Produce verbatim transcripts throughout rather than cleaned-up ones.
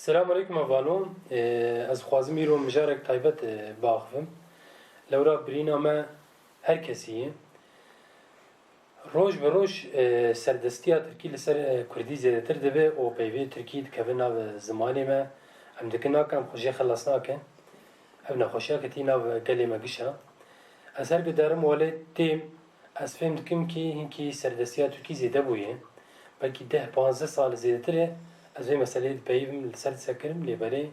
Selamun Aleyküm hevalno. Ee, ez dixwazim îro mijarek taybet, e, biaxivim. Lewra birîna me her kesî ye. Roj bi roj, e, serdestiya tirkî li ser, e, kurdî zêdetir dibe û peyvê tirkî dikeve nav zimanê me. Em dikin nake, em xwe jê xelas nakin. Ev nexweşiya ketî nav gelê me giş e. Ez her ku derim welêt têm, ez fêm dikim kî hinkî serdestiya tirkî zêde bûye. Belkî deh panzdeh sal zêdetir e ez vê meseleyê dipeyivim, li ser disekirim, lê belê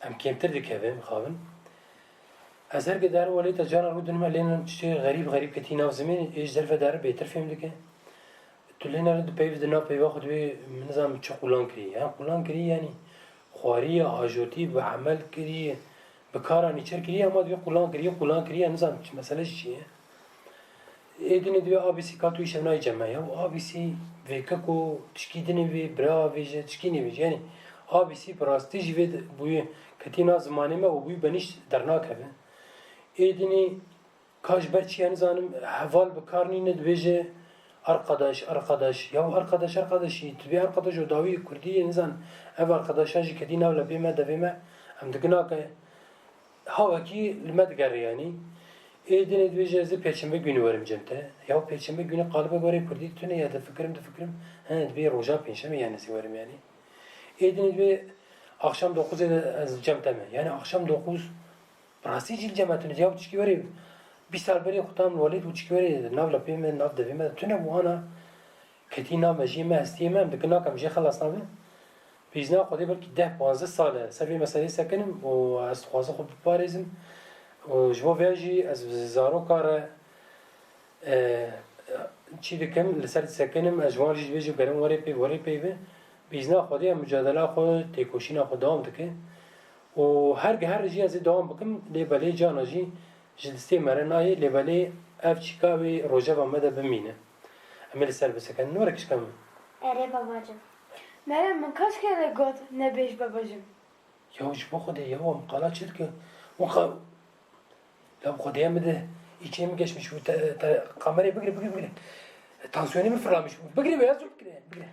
em kêmtir dikevin, mixabin. Ez her ku derim welêt ez cara rûdinime lê tiştê xerîb xerîb ketî nav zimên, ê ji derve derim bêtir fêm dike. Tu lê nere di peyv, di nav peyva xwe dibê, min nizanim çi qulan kirî. Yan qulan kirî, yanî xwarî ye, ajotî, bi emel kirî, bi kara nîçer kirî, ama dibê qulan kirî, qulan kirî, ya nizanim çi mesele jî çi ye. Ê dinê dibê A B C ka tu îşev nayê cem me. Ya A B C vêkeko tişkî dinê vê, bira vêje, tişkî nêvêje. Yanî A B C bi rastî jî vê bûyê ketî nav zimanê me û bûyî benîş dernakeve. Ê dinê Ka ji ber çi ye nizanim, heval bi kar nîne, dibêje arkadaş, arkadaş. Ya arkadaş, arkadaşî, tu bê arkadaş û dawî kurdî ye, nizanim. Ev arkadaşa jî kedî nav lepê me, devê me, em dikin nake. Hawekî li me digere yanî. Ê dinê dibêje ez ê pêçembe günü werim cem te. Ya pêçembe günü qalibe gorê kurdî tune ye, difikirim, difikirim. He, dibê roja pêncşemê yani ez ê werim yani. Ê dinê dibê akşam dokuzê de ez cem te me. Yani akşam dokuz Bi rastî jî li cem me tune. Ya û çikî werê, bîst sal berê xwe tam li welêt û çikî werê nav lepê me, nav devê me de tune bû ana. Ketî nav mejiyê me, hestiyê me, em dikin nake em jê xelas nabin. Bi îzna Xwedê belkî deh panzdeh sal e ser vê meseleyê sekinim û ez dixwazim xwe biparêzim. Û ji bo vê jî ez bi zaroka re E, çi dikim, li ser disekinim, ez ji wan jî dibêjim, gerim werê pê, werê pê bi. Bi îzna Xwedê em mucadela xwe, têkoşîna xwe dewam dike. Û her giher jî ez ê dewam bikim, lê belê cana jî ji destê me re nayê, lê belê ev çîka wê rojeva me de bimîne. Em ê li ser bisekin. Were kişka min. Erê babacim. Meryem, min kaç kere got nebêj babacim? Ya ji bo Xwedê ya, em qala çi dike? Wan qa-, Ya Xwedê min de, îçê min geçmiş bû, te, te, kamerayê bigire, bigire, bigire. Tansiyonê min fırlamış bû. Bigire be ya, zû bigire, bigire.